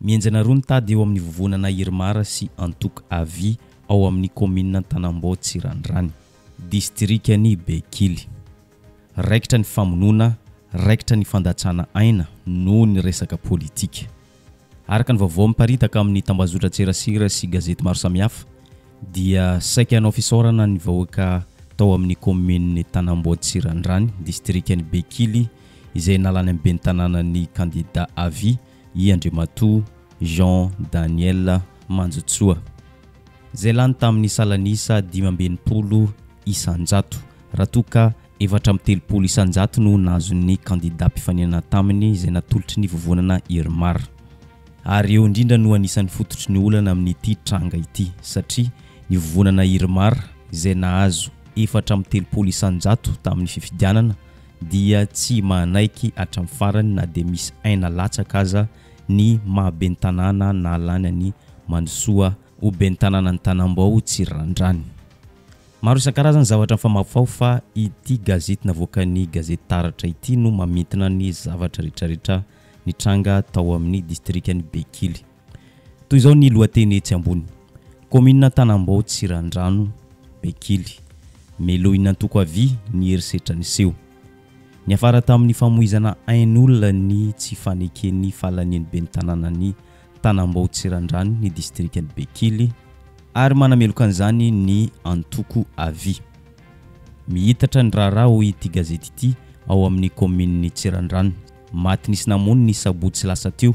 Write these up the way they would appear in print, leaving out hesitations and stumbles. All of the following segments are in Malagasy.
Mihenjana roa ny tady eo amin'ny vovonana Irmar sy antoko Avi ao amin'ny kaominina Antanambao Tsirandrany, distrikan'i Bekily. Raikitra ny famonoana, raikitra ny fandatsana aina noho ny resaka politika. Araka ny vaovao miparitaka amin'ny tambazotran-tserasera sy gazety maro samihafa dia saika hanao fisaorana ny vahoaka tao amin'ny kaominin'i Tanambao Tsirandrany, distrikan'i Bekily izay nalany amin'ny ben'ny tanànan'ny kandida Avi i Andriamatoa Jean Daniel Manjotsoa. Izay lany tamin'ny salan'isa 65 isan-jato, raha toa ka 34 isan-jato no nahazon'ny kandida mpifaninana taminy izay natolotry ny vovonana Irmar. Ary eo indrindra no anisan'ny fototry ny olana amin'ity tranga ity, satria ny vovonana Irmar izay nahazo 34 isan-jato tamin'ny fifidianana dia tsy manaiky hatramin'ny farany na dia misy aina latsaka aza ny maha ben'ny tanàna nahalany an'i Mandrosoa ho ben'ny tanànan'i Tanambao Tsirandrany. Maro isan-karazany ny zavatra mifamahofaho fa ity gazety navoakan'ny gazety Taratra ity no mamintina ny zavatra rehetrarehetra nitranga tao amin'ny distrikan'i Bekily. Toy izao ny lohateny etsy ambony, Kaominina Tanambao Tsirandrano, Bekily. Melohin'ny antoko Avi ny herisetra niseho. Niafara tamin'ny famoizana ain'olona ny tsy faneken'ny fahalanian'ny ben'ny tanànan'i Tanambao Tsirandrano ny distrikan'i Bekily ary manameloka an'izany ny antoko Avi. Mihitatra ny raharaha hoy ity gazety ity ao amin'ny kaominin'i Tsirandrano. Maty nisy namono ny sabotsy lasa teo,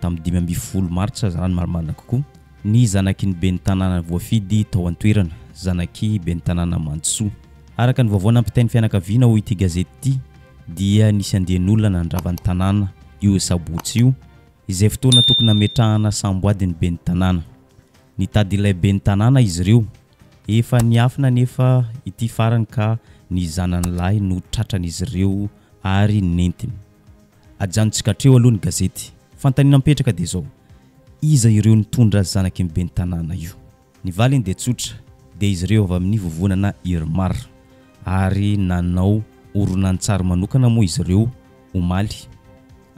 tamin'ny 15 martsa raha ny marimarina kokoa, ny zanaky ny ben'ny tanàna voafidy tao an-toerana, zanak'i ben'ny tanàna Mandrosoa. Araka ny vaovao nampitain'ny fianakaviana hoy ity gazety ity dia nisy andian'olona nandrava ny tanàna io sabotsy io, izay fotoana tokony hametrahana samboady ny ben'ny tanàna. Nitady ilay ben'ny tanàna izy ireo. Efa niafina anefa ity farany ka ny zanany lahy no tratran'izy ireo ary nentiny. Ajanontsika hatreo aloha ny gazety. Fanontaniana mipetraka dia izao, iza ireo nitondra zanaky ny ben'ny tanàna io? Ny valiny dia tsotra, dia izy ireo avy amin'ny vovonana Irmar. Ary nanao horonantsary manokana moa izy ireo omaly.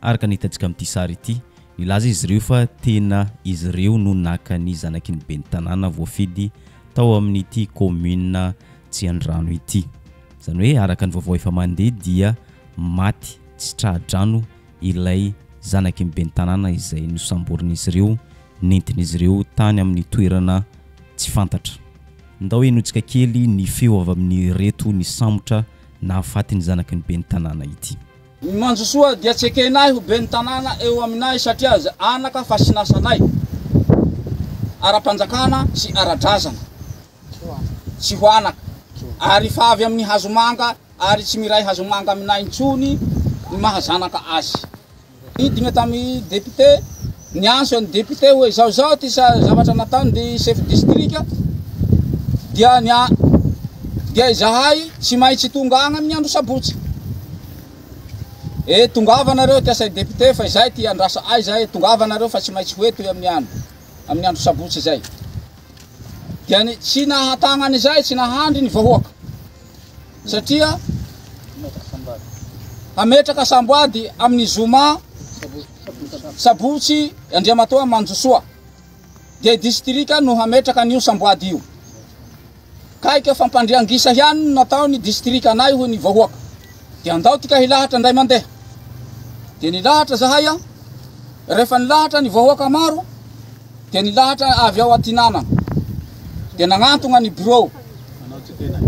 Araka ny hitantsika amin'ity sary ity, nilaza izy ireo fa tena izy ireo no naka ny zanaky ny ben'ny tanàna voafidy tao amin'ity kaominina Tsiandrano ity. Izany hoe araka ny vaovao efa mandeha dia maty tsy tra-drano ilay zanaky ny ben'ny tanàna izay nosamborin'izy ireo nentin'izy ireo tany amin'ny toerana tsy fantatra. Ndao henointsika kely ny feo avy amin'ireto nisambotra nahafaty ny zanaky ny ben'ny tanàna ity. Ny Mandrosoa dia tsy ekenay ho ben'ny tanàna eo aminay satria aza anaka fa sinasanay ara-panjakana sy ara-drazana tsy ho anaka ary fa avy amin'ny hazomanga ary tsy miray hazomanga aminay intsony ny maha zanaka azy. Nidina tamin'ny député, niantso an'ny député hoe izao izao ty zavatra nataony ny chef district dia ny dia izahay tsy maintsy tonga agny amin'ny andro sabotsy. E tongava nareo ty asay député fa izay ty andrasa ay zay, tongava nareo fa tsy maintsy ho eto amin'ny andro amin'ny andro sabotsy izay. Dia ny tsy nahatagna an'izay, tsy nahandry ny vahoaka. Satria hametraka samboady amin'ny zoma sabotsy Andriamatoa Manjosoa dia distrika no hametraka an'io samboady io. Kaika fampandrian-gisa ihany no nataon'ny distrika anay hoy ny vahoaka. Dia andao tika hilahatra indray mandeha. Dia nilahatra zahay an. Rehefa nilahatra ny vahoaka maro dia nilahatra avy ao atinanana. Dia nagnantogna ny birao.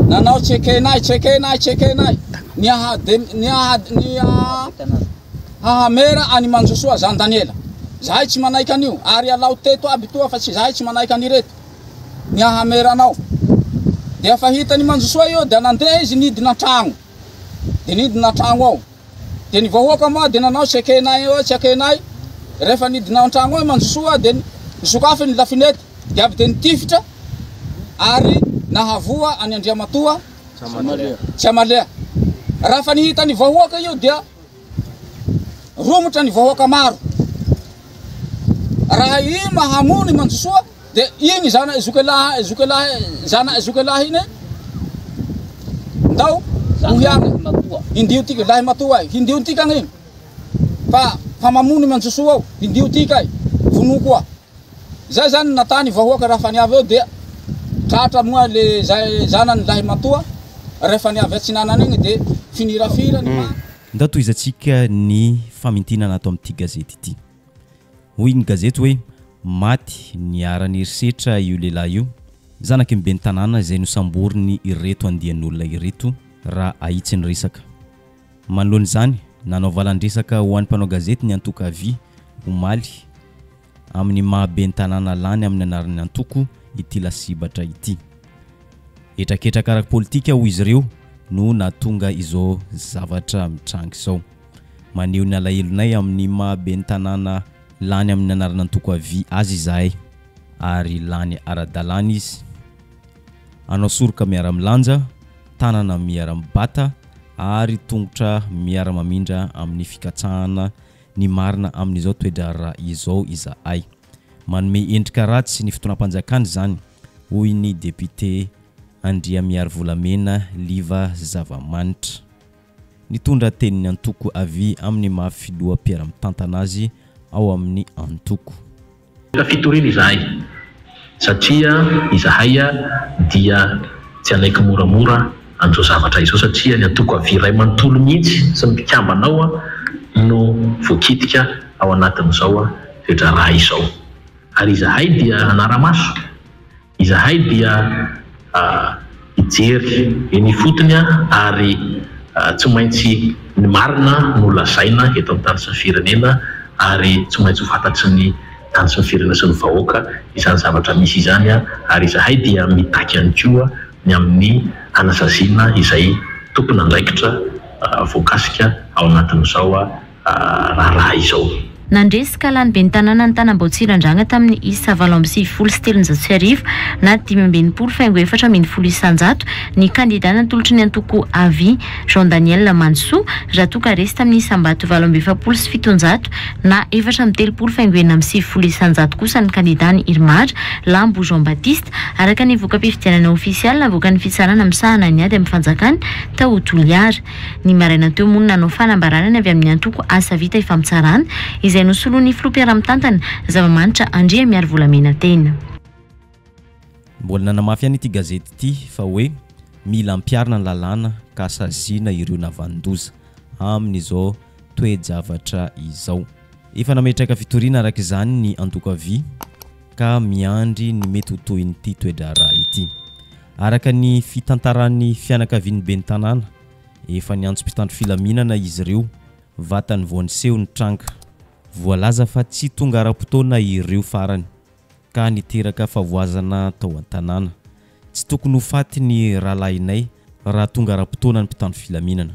Nanao tsy ekenay, tsy ekenay, tsy ekenay. Ny aha ny aha ny aha hahamera an'i Manjosoa Jean Daniela. Zahay tsy manaiky an'io ary alao teto aby toa fa tsy zahay tsy manaiky an'ireto. Ny hahamera anao. Dia fa hitan'i Manjosoa io dia nandeha izy nidina an-tragno. Dia nidina an-tragno ao. Dia ny vahoaka moa dia nanao tsy ekenay eo, tsy ekenay. Rehefa nidina ao an-tragno ao i Manjosoa dia nisokafy ny lafinety dia avy dia nitifitra ary nahavoa an'i Andriamatoa Tsiamaleha. Raha fa nihita ny vahoaka io dia romotra ny vahoaka maro. Raha i mahamono i Manjosoa dia igny zana zokelahy zokelahy zana zokelahy iny ndao ho agny hindio tika lahy matoa hindio tika agny fa fa mamono i Manjosoa ao hindio tika ay. vonoa koa. Zay zany natany vahoaka raha fa niavy eo dia tratra moa le zay zanany lahimatoa rehefa niavy atsinanana igny de finirafira ny ma. Ndao tohizantsika ny famintinana ato amin'ity gazety ity. Hoy ny gazety hoe maty niharan'ny herisetra io lehilahy io, zanaky ny ben'ny tanàna izay nosamboriny ireto andian'olona ireto raha ahitsy ny resaka. Manoloana izany, nanao valan-dresaka ho an'ny mpanao gazety ny antoko Avi omaly amin'ny maha ben'ny tanàna lany amin'ny anaran'ny antoko ity lasibatra ity. Hetraketraka ara-politika hoy izy ireo no nahatonga izao zavatra mitranga izao. Maneho ny alahelonay amin'ny maha ben'ny tanàna lany amin'ny anaran'antoko Avi azy izahay ary lany ara-dalàna izy. Hanao soroka miara-milanja, tanana miara-mibata ary tongotra miara-mamindra amin'ny fikatsahana ny marina amin'izao toe-draharaha izao izahay. Manome endrika ratsy ny fitondram-panjakana izany, hoy ny depiote Andriamiharivolamena Liva Zavamanitra. Nitondra tenin'ny antoko Avi amin'ny maha filoha mpiara-mitantana azy ao amin'ny antoko. Mila fitoriana izahay satria izahay dia tsy hanaiky moramora an'izao zavatra izao satria ny antoko Avi iray manontolo mihitsy sy ny mpikambana ao no voakitika ao anatin'izao toe-draharaha izao ary izahay dia hanara-maso. Izahay dia hijery eny ifotony ary tsy maintsy ny marina no lazaina eto amin'ny tany sy ny firenena ary tsy maintsy ho fantatry ny tany sy ny firenena sy ny vahoaka izany zavatra misy izany ary izahay dia mitaky ihany koa ny amin'ny hanasaziana izay tompon'andraikitra voakasika ao anatin'izao raharaha izao. Nandresy ka lany ben'ny tanànan'i Tanambao Tsirandragna tamin'ny isa 1398 na 65 faingo 14% ny kandida natolotry ny antoko Avi, Jean Daniel Mansoa, raha toa ka resy tamin'ny isam-bato 748 na 34 faingo 96% kosa ny kandidan'i Irmar, Lambo Jean Baptiste, araka ny voka-pifidianana ofisialy navoakan'ny fitsarana misahana ny ady amin'ny fanjakana tao Toliara. Ny maraina teo moa no nanao fanambarana ny avy amin'ny antoko Asa Vita Ifampitsarana, izay nosoloin'ny filoha mpiara-mitantana, Zavamanitra Andriamiarivolamena tena. Mbola nanamafy ihany ity gazety ity fa hoe mila ampiharina ny lalàna ka saziana ireo navanon-doza amin'izao toe-javatra izao. Efa nametraka fitoriana araka izany ny antoko Avi ka miandry ny mety ho tohin'ity toe-draharaha ity. Araka ny fitantaran'ny fianakavian'ny ben'ny tanàna, efa niantso mpitandro filaminana izy ireo vatany vao niseho ny tranga. Voalaza fa tsy tonga ara-potoana ireo farany ka niteraka fahavoazana tao an-tanàna. Tsy tokony ho faty ny rahalahinay raha tonga ara-potoana ny mpitandro filaminana.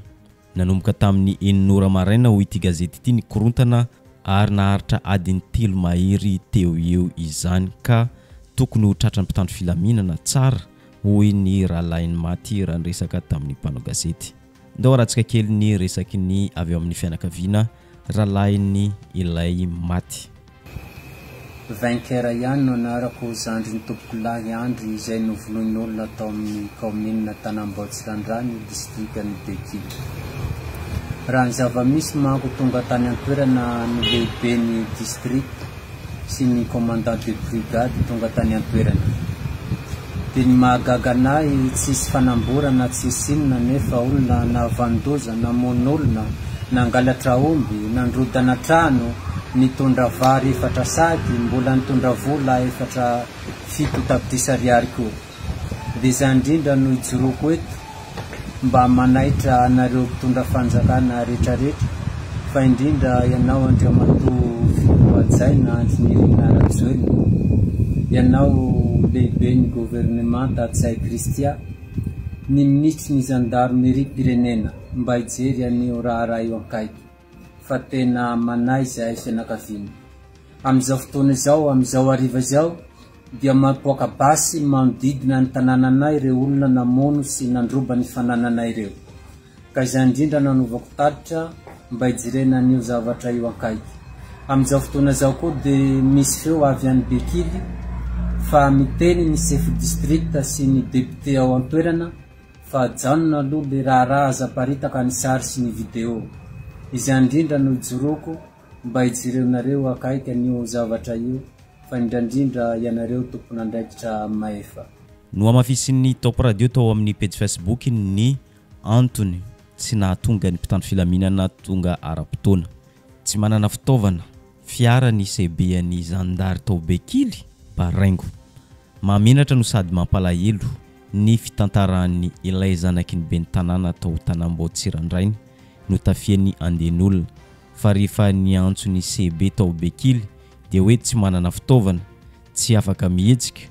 Nanomboka tamin'ny enina ora maraina hoy ity gazety ity ny korontana ary naharitra adiny telo mahery teo eo izany ka tokony ho tratran'ny mpitandro filaminana tsara hoy ny rahalahin'ny maty raha niresaka tamin'ny mpanao gazety. Ndao haratsika kely ny resaky ny avy ao amin'ny fianakaviana rahalahin'ny ilay maty. Vainqueur ihany no anarako, zandrin'i Tompokolahy Andry izay novonoin'olona tao amin'ny kaominina Tanambao Tsirandrany, distrikan'i Bekily. Raha ny zava-misy manko tonga tany an-toerana ny lehiben'ny district sy ny commandant de brigade tonga tany an-toerana. Dia ny mahagaga an'ahy tsisy fanamborana tsisy inona nefa olona nahavanon-doza, namono olona, nangalatra omby, nandrodana trano, nitondra vary efatra saky, mbola nitondra vola efatra fito tapitrisa ariary koa. Dia izany indrindra no ijoroako eto mba manaitra anareo mpitondra fanjakana retraretra fa indrindra ianao Andriamatoa Filoha hajaina Andry Nirina Rajoelina, ianao lehiben'ny governemanta Ntsay Christian, ny minisitry ny zandarimeriam-pirenena mba hijery an'io raharaha io ankaiky fa tena manahy izahay fianakaviana. Amin'izao fotoana izao, amin'izao hariva izao dia mampipoaka basy manodidina ny tanànanay ireo olona namono sy nandroba ny fanananay ireo. Ka izany indrindra no anaovako tatitra mba hijerena an'io zavatra io ankaiky. Amin'izao fotoana izao koa dia misy feo avy any Bekily fa miteny ny sefo district sy ny député ao an-toerana fa ajanona aloha le raharaha aza aparitaka ny sary sy ny video. Izany indrindra no ijoroako. Mba hijereonareo akaiky an'io zavatra io fa indrandrindra ianareo tompon'andraikitra mahefa. Nohamafisin'ny Top Radio tao amin'ny pejy Facebook ny antony tsy nahatonga ny mpitandro filaminana tonga ara-potoana. Tsy manana fitaovana, fiara ny CB an'ny zandary tao Bekily, Baraingo. Mahamenatra no sady mampalahelo ny fitantaran'ny ilay zanaky ny ben'ny tanàna tao Tanambao Tsirandrainy notafian'ny andian'olona fa rehefa niantso ny CB tao Bekily dia hoe tsy manana fitaovana, tsy afaka mihetsika,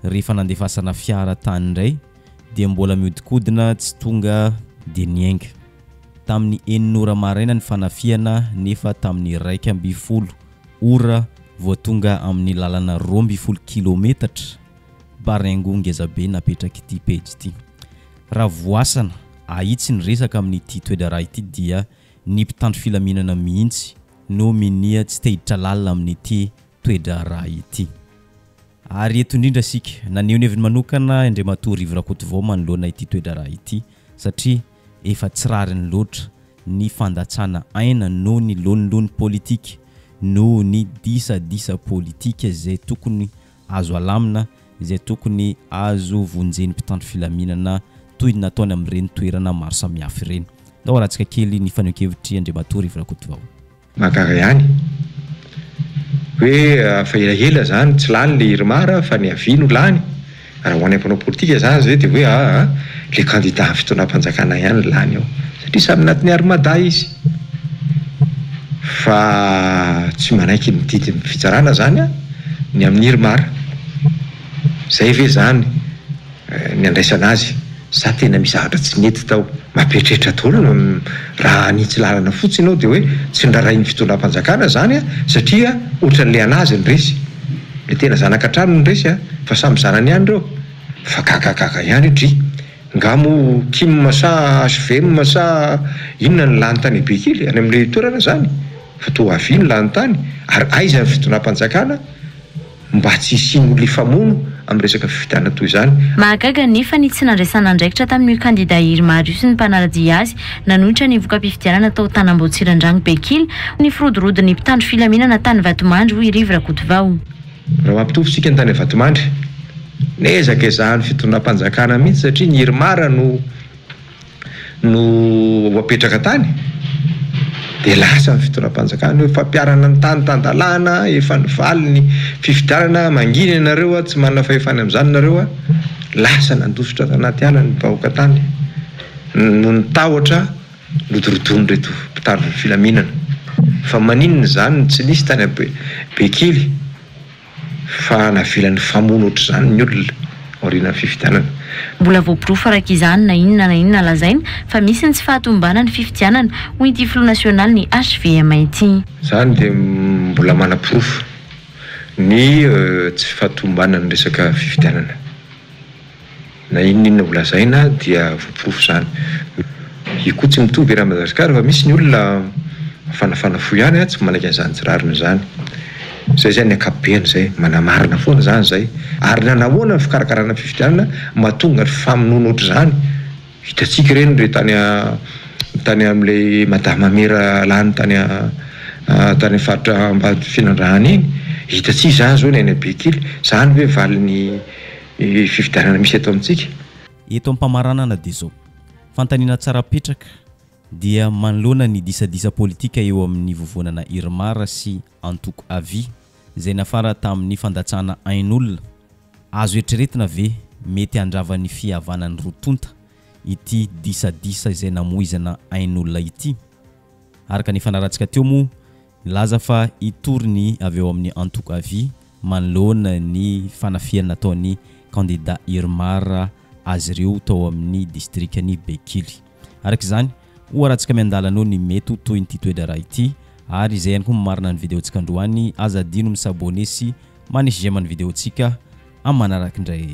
rehefa nandefasana fiara tany indray dia mbola mihodinkodina tsy tonga dia niainga. Tamin'ny enina ora maraina ny fanafihana nefa tamin'ny 11 ora vao tonga amin'ny lalana 12 kilometatra Baringo ngezabe napetrak'ity pejy ity. Raha voasana ahitsy ny resaka amin'ity toe-draharaha ity dia ny mpitandro filaminana mihitsy no minia tsy te-hiditra lalina amin'ity toe-draharaha ity. Ary eto indrindra isika, naneho ny heviny manokana Andriamatoa Rivo Rakotovao manoloana ity toe-draharaha ity satria efa tsy rariny loatra ny fandatsana aina noho ny lonilony politika, noho ny disadisa politika izay tokony azo alamina, izay tokony azo vonjen'ny mpitandro filaminana toy ny nataony amin'ireny toerana maro samihafa ireny. Ndao arahantsika kely ny fanehoan-kevitr'i Andriamatoa Rivo Rakotovao. Mahagaga ihany hoe efa elaela zany tsy lany le IRMAR fa ny avis no lany, raha ho anay mpanao politika zany zay de hoe aa le candidat ny fitondram-panjakana ihany no lany ao satria samy anatin'ny armada izy fa tsy manaiky ny didin'ny fitsarana zany an ny amin'ny IRMAR, zay ve zany ny andraisana azy sa tena misy zavatra tsy nety tao? Mampieritreritra daholo ny raha hanitsy lalana fotsiny ianao dia hoe tsy norarahin'ny fitondram-panjakana izany an, satria ohatran'ilay an'azy ny resy. Ilay tena zanaka hatrany no resy an, fa samy zanany ihany ireo. Fa gagagaga ihany io dry. Nga moa Kim sa hvm sa inona no lany tany Bekily any amin'ilay toerana izany? Fa toa havia no lany tany ary aiza ny fitondram-panjakana? Mba tsy hisian'ny olona hifamono amin'ny resaka fifidianana toy izany. Mahagaga anefa ny tsy nandraisana andraikitra tamin'io kandida Hery Maro io sy ny mpanara-dia azy nanohitra ny voka-pifidianana tao Tanambao Tsirandrano Bekily ny firodorodon'ny mpitandro filaminana tany Vatomandry hoy Rivo Rakotovao. Raha mampitovy isika ny tany Vatomandry, niezaka ezahan'ny fitondram-panjakana mihitsy satria ny Irmar no no ho apetraka tany dia lasa ny fitondram-panjakana hoe fampiharana ny tany tan-dalàna, efa nivaly ny fifidianana, mangina ianareo a, tsy manana fahefana amin'izany nareo a, lasa nandositra tanaty ala ny vahoaka tany noho ny tahotra nodorodon'ireto mpitandro ny filaminana. Fa maninona izany no tsy nisy tany Bekily? Fa navela nifamono ohatr'izany ny olona aorianan'ny fifidianana. Mbola voaporofo araka izany na inona na inona lazaina fa misy ny tsy fahatomombanan'ny fifidianana, hoy ity filoha nasionalin'ny hvm ity. Izany dia mbola manaporofo ny tsy fahatomombanan'ny resaka fifidianana. Na inona inona ho lazaina dia voaporofo izany. Io koa tsy mitovy eran'i Madagasikara fa misy ny olona mafanafana fo ihany tsy manaiky an'izany tsy rariny izany. Izay izay ny ankapobeny izay, manamarina foana izany izay. Ary na nahoana ny fikarakarana fifidianana mahatonga ny famonoana ohatr'izany. Hitantsika ireny re tany tany amin'ilay madama mera lany tany tany faritra Ambatofinandrahana iny. Hitantsika izany izao ny any Bekily. Izany ve valin'ny Ny fifidianana misy eto amintsika. Eto am-pamaranana dia izao. Fanontaniana tsara apetraka dia manoloana ny disadisa politika eo amin'ny vovonana Irmar sy antoko Avi izay niafara tamin'ny fandatsahana ain'olona, azo eritreretina ve mety handrava ny fihavanan'ny roa tonta ity disadisa izay namoizana ain'olona ity? Araka ny fanarahantsika teo moa, nilaza fa hitory ny avy ao amin'ny antoko Avi manoloana ny fanafihana nataon'ny kandida Irmar azy ireo tao amin'ny distrikan'i Bekily. Araka izany, ho arahantsika miandalana eo ny mety ho tohin'ity toe-draharaha ity ary izay ihany koa mamarana ny video-ntsika androany. Aza adino mi-s'abonner sy manisy j'aime ny video-ntsika amin'ny manaraka indray.